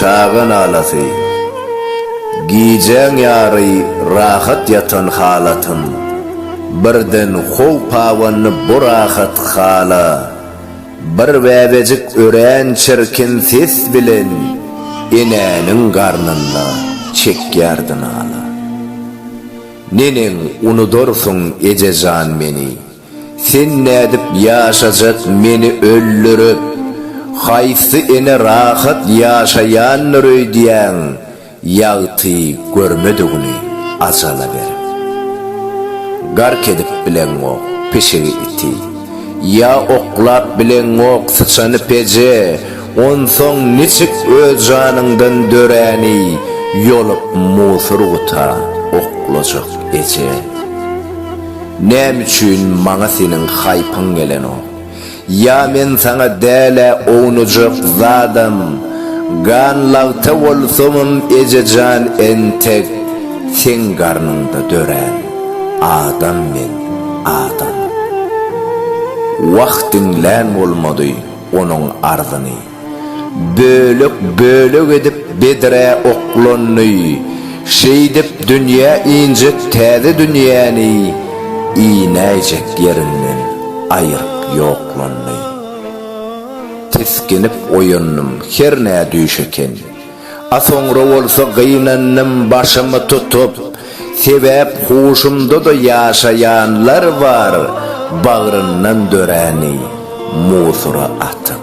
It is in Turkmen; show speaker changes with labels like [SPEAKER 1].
[SPEAKER 1] Çaga nalasy. Gijäň ýary rahat ýatan halatym, Birden howp abandy bu rahat hala. Bir bäbejik örän çirkin ses bilen Enäniň garnynda çekýärdi nala. Neneň unudarsyň ejejan meni, Sen nädip ýaşajak meni öldürip, Haýsy ene rahat ýaşaýandyr öýdýäň, Ýagty görmedigini ajala berip. Gark edip bileňok pişigi iti, Ýa oklap bileňok syçany peje, Onsoň niçik öz janyňdan döräni Ýolup musur guta oklajak eje. Näme üçin maňa seniň haýpyň gelenok? Ýa men saňa däl-ä ownujak zadam, Gan lagta bolsamam ejejan entek Seň garnyňda dörän adam men, adam. Wah diňlän bolmady onuň arzyny. Bölek-bölek edip bedrä oklandy. Şeýdip dünýä injek täze dünýäni inäýjek ýerinden aýryp ýoklandy. Tisginip oýandym, hernä düýş eken. A soňra bolsa gynandym başymy tutup, sebäp huşumda-da ýaşaýanlar bar bagryndan döräni musura atyp.